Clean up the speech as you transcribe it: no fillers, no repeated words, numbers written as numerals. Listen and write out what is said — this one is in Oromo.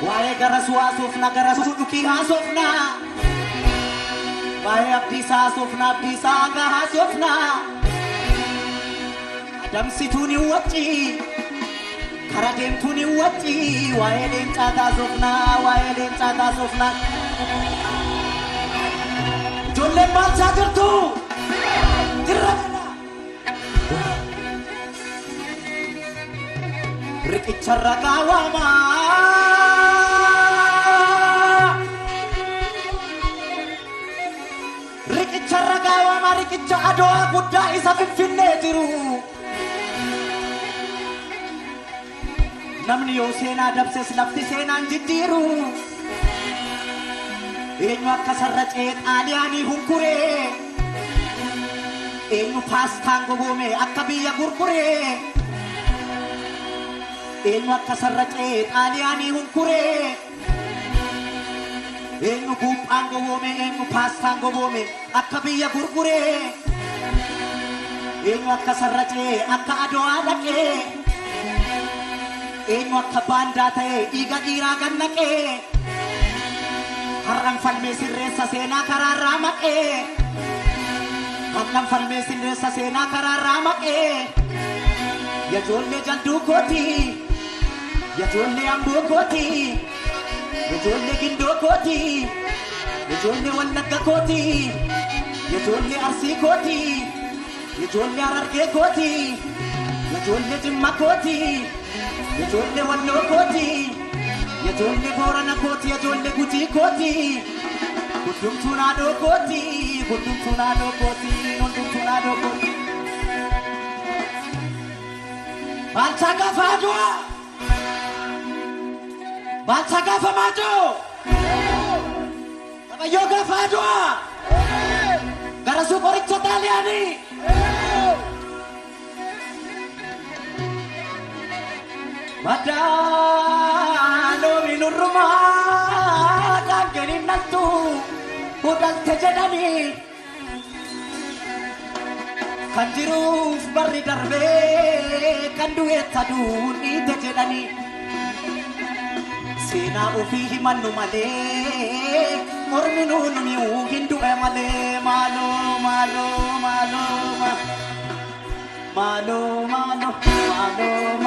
Waa'ee Garasuu haasofna, Garasuu dhukii haasofna. Waa'ee Abdiisaa haasofna, Abdiisaa Aagaa haasofna. Adamsituun hin wacci, kara deemtuun hin wacci. Waa'ee leencaa taasofna, waa'ee leencaa taasofna. Ijoolleen maalchaa jirtu? Jirra jedha. Riqicha ragaa waamaa. Riqicha ragaa waamaa, riqicha Adowaa guddaa isa Finfinnee jiru. Namni yoo seenaa dabses lafti seenaan jijjiiru. Eenyu akka sarracee Xaaliyaanii hunkuree? Eenyu paastaan gogoome akka biyya gurguree? Eenyu akka sarracee Xaaliyaanii hunkuree? Eenyu buuphaan gowwoome, eenyu paastaan gowwoome akka biyya gurguree? Eenyu akka sarracee akka Adowaa dhaqee? Eenyu akka baandaa ta'ee dhiiga dhiiraa gad naqee? Har'an falmee sirreessa seenaa karaarraa maqee. Har'an falmee sirreessa seenaa karaarraa maqee. Yajoollee Jalduu kooti. Yajoollee Amboo kooti. Yajoollee Gindoo kooti. Yajoollee Wallagga kooti. Yajoollee Arsii kooti. Yajoollee Harargee kooti. Yajoollee Jimma kooti. Yajoollee Walloo kooti. Yajoollee Boorana kooti. Yajoollee Gujii kooti. Hundumtuu naadoo kooti. Hundumtuu naadoo kooti. Hundumtuu naadoo kooti. Baalchaa gaafa Adwaa! Baalchaa gaafa Maajoo! Tabayyoo gaafa Adwaa! Garasuu qoricha Xaaliyaanii! Maddaa loomi nurrumaa daangeen hin dhaltu hudhalte jedhanii. Kan jiruuf barri darbee kan du'eetta du'uun dhiite jedhanii. Seenaa ofii himannu malee mormi nuun mi'uu hin du'e malee maaloo maaloo maaloo maaloo maaloo maaloo maaloo.